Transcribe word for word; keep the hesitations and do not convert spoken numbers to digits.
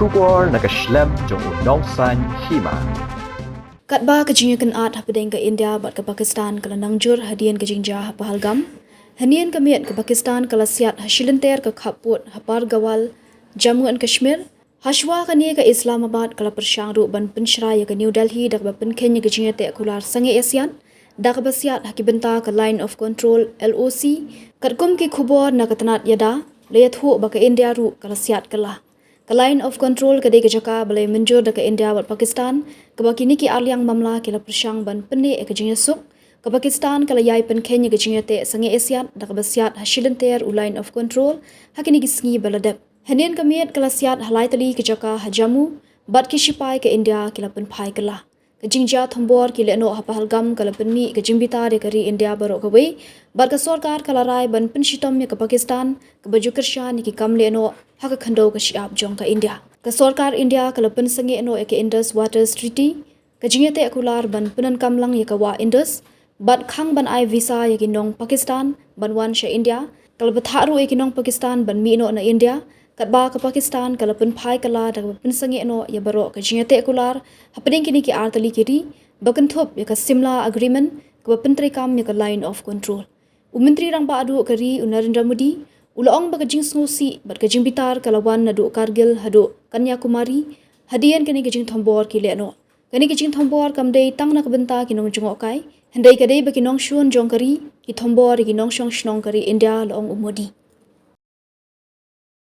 Khubor na ka shlem jong u Nongsaiñ Hima. Katba ka jingïakynad hapdeng ka India bad ka Pakistan ka la nang jur hadien ka jingjia ha Pahalgam, hynnin ka miet ka Pakistan ka la siat ha shilynter ka khappud ha Pargawal, Jammu and Kashmir. Hashwa kane ka Islamabad ka la pyrshang ruh ban pynshrai ïa ka New Delhi da kaba pynkheiñ ïa ka jingïateh kular sangeh ïasiat da kaba siat ha ki bynta ka Line of Control, L O C. Katkum ki khubor na ka tnat ïada, la ïathuh ba ka India ruh ka la siat kylla. Ka Line of Control ka dei ka jaka ba la ïamynjur da ka India bad Pakistan, kaba kine ki arliang mamla ki la pyrshang ban pynneh ïa ka jingïasuk. Ka Pakistan ka la ïai pynkheiñ ïa ka jingïateh sangeh ïasiat da kaba siat ha shilynter u Line of Control ha kine ki sngi ba la dep. Hynnin ka miet ka la siat ha lai tylli ki jaka ha Jammu, bad ki shipai ka India ki la pynphai kylla. Ka jingjia thombor ki lehnoh ha Pahalgam ka la pynmih ka jingbitar ïa ka ri India baroh kawei, bad ka sorkar ka la rai ban pynshitom ïa ka Pakistan kaba ju kyrshan ïa ki kam lehnoh ha ka khyndew ka shyiap jong ka India. Ka sorkar India ka la pynsangeh noh ïa ka Indus Waters Treaty, ka jingïateh kular ban pyndonkam lang ïa ka wah Indus, bad khang ban ai visa ïa ki nong Pakistan ban wan sha India, ka la bthah ruh ïa ki nong Pakistan ban mih noh na India. Katba ka Pakistan ka la pynphai kylla da kaba pynsangeh noh ïa baroh ka jingïateh kular hapdeng kine ki ar tylli ki ri, ba kynthup ïa ka Simla Agreement kaba pyntreikam ïa ka Line of Control. U Myntri Rangbah duh ka ri u Narendra Modi u la ong ba ka jingsngewsih bad ka jingbitar ka la wan naduh Kargil haduh Kanyakumari hadien kane ka jingthombor ki lehnoh. Kane ka jingthombor kam dei tang na ka bynta ki nongjngohkai, hynrei ka dei ba ki nongshun jong ka ri ki thombor ïa ki nongshong shnong ka ri India, la ong u Modi.